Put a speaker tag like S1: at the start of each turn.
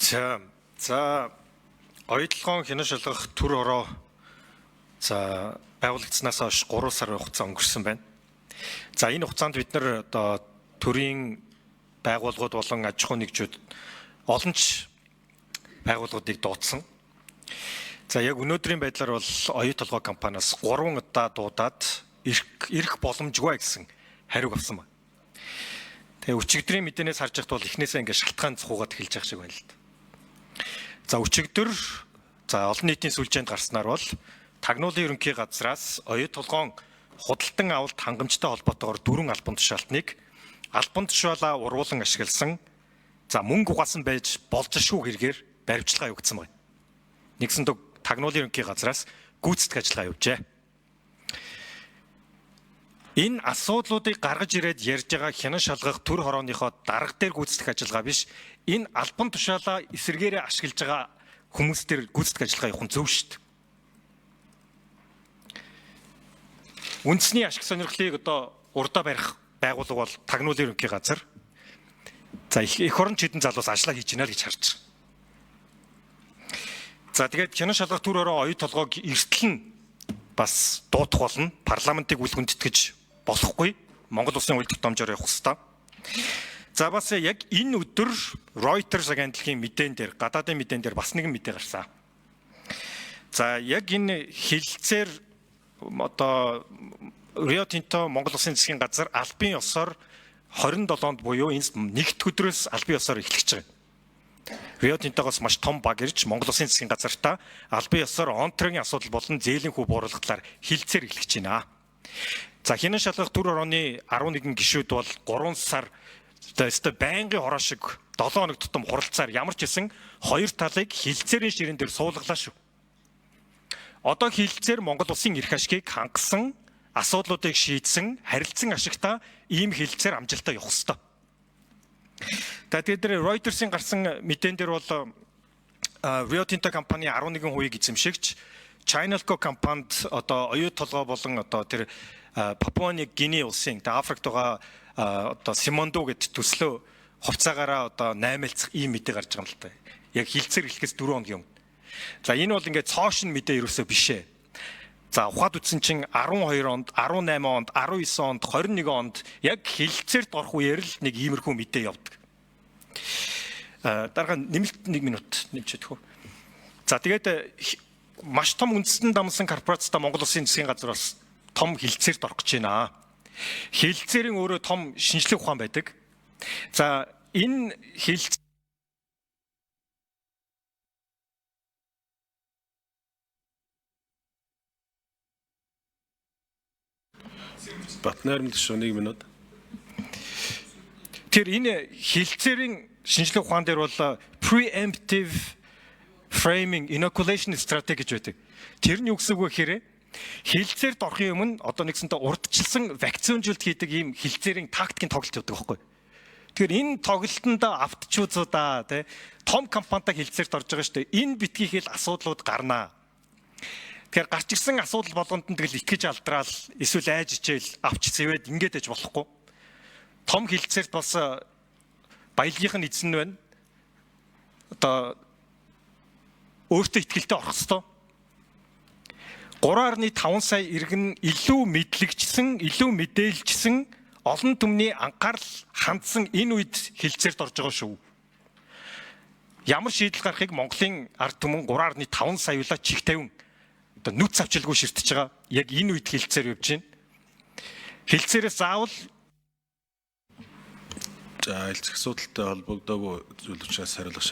S1: За оюутлогоон хянан шалгах төр ороо за байгуулагдсанаас хойш 3 сарын хугацаа өнгөрсөн байна. За энэ хугацаанд бид нар одоо төрийн байгууллагууд болон аж ахуйн нэгжүүд олон ч байгууллагуудыг дуудсан. За яг өнөөдрийн байдлаар бол оюу толгой компаниас 3 удаа дуудаад ирэх боломжгүй гэсэн хариуг авсан байна. Тэгээ өчигдрийн мэдээнээс харж байхад бол эхнээсээ ингээд шалтгаан цухуугаад эхэлж байгаа шиг байна л да. За өчигдөр за олон нийтийн сүлжээнд гарснаар бол тагнуулын ерөнхий газраас оюу толгоон худалдан авалт хангамжтай холбоотойгоор дөрвөн албан тушаалтныг албан тушаалаа урвуулан ашигласан за мөнгө угаасан байж болж шүү хэрэгээр баримтлага явагдсан байна. Нэгсэн дөг тагнуулын ерөнхий газраас гүйцэтгэх ажиллагаа явуулжээ. Энэ асуудлуудыг гаргаж ирээд ярьж байгаа хянан шалгах төр хорооныхоо дарга дээр гүйцэтгэх ажиллагаа биш. Энэ албан тушаалаа эсэргээрээ ашиглаж байгаа хүмүүс дээр гүйцэтгэх ажиллагаа явах нь зөв шүү дээ. Үндэсний ашиг сонирхлыг одоо урдаа барих байгууллага бол тагнуулын ерөнхий газар. За их орон чидэн залуус ажиллаа хийж байна л гэж харж байгаа. За тэгээд хянан шалгах төр хороо оюу толгойг эртэл нь бас дуудах болно. Парламентыг үл хүндэтгэж болохгүй. Монгол улсын хууль тогтоомжоор явах ёстой. За бас яг энэ өдөр Reuters агентлагийн мэдээн дээр, гадаадын мэдээн дээр бас нэгэн мэдээ гарсан. За яг энэ хилцээр одоо Рио Тинто Монгол Улсын засгийн газар албан ёсоор 27-нд буюу энэ нэгд өдрөөс албан ёсоор эхлэх гэж байгаа. Рио Тинтогоос маш том баг ирж Монгол Улсын засгийн газартаа албан ёсоор онтрогийн асуудал болон зээлийн хүү бууруулах талаар хилцээр эхлэх гэж байна. За хянан шалгах төр орооны 11 гишүүд бол 3 сар өстой байнгын хороо шиг 7 хоног тутам хуралцаар ямар ч хэсэн хоёр талыг хилцээрийн ширээн дээр суулгалаа шүү. Одоо хилцээр Монгол улсын эрх ашигыг хангасан, асуудлуудыг шийдсэн, харилцан ашигтай ийм хилцээр амжилттай явах ёстой. За тэгээд тэр Reuters-ийн гарсан мэдээн дээр бол Rio Tinto компани 11%-ийг эзэмшигч Chinalco компанид одоо оюу толгой болон одоо тэр Папуа Нэг Гинэ улсын Африкт байгаа одоо Симонду гэд төслөө хувьцаагаараа одоо наймаалцах ийм мэдээ гарч байгаа юм л та. Яг хилцээр эхлэхээс 4 хоногийн өмнө. За энэ бол ингээд цоошин мэдээ ерөөсөө биш ээ. За ухаад үтсэн чинь 12 онд, 18 онд, 19 онд, 21 онд яг хилцээрт орох үеэр л нэг иймэрхүү мэдээ явдаг. Дараа нэмэлт 1 минут нэмж чадах уу? За тэгээд маш том үндэстэн дамсан корпорацтай Монгол Улсын засгийн газар бас том хилцээрт орох гэж байна. Хилцээрийн өөрөө том шинжлэх ухаан байдаг. За энэ хилцээр
S2: Батнайрмал шүү 1 минут.
S1: Тэр энэ хилцээрийн шинжлэх ухаан дээр бол preemptive framing inoculation strategy гэж байдаг. Тэр нь юу гэсэн үг вэ гэхээр хилцээрт орохын өмнө одоо нэгсэнтэй урдчилсан вакцинжилт хийдэг ийм хилцээрийн тактикийн тоглолт явдаг байхгүй. Тэгэхээр энэ тоглолтонд автчуудаа тий том компанитай хилцээрт орж байгаа шүү дээ. Энэ битгий хэл асуудлууд гарнаа. Тэгэхээр гарч ирсэн асуудал болгонд нь тэгэл итгэж алдраал эсвэл айж ичээл авч зэвээд ингээд аж болохгүй. Том хилцээрт бас баялагийнх нь эзэн нь байна. Одоо өөртөө итгэлтэй орох ёстой. 3.5 сая иргэн илүү мэдлэгчсэн, илүү мэдээлжсэн олон түмний анхаарал хандсан энэ үед хилцээрт орж байгаа шүү. Ямар шийдэл гарахыг Монголын ард түмэн 3.5 сая улаа чих тавин одоо нүд цавчилгүй ширтэж байгаа. Яг энэ үед хилцээр явж байна. Хилцээрээс заавал
S2: За хэлцэх асуудалтай холбогдоогүй зүйл учраас хариулах шаардлага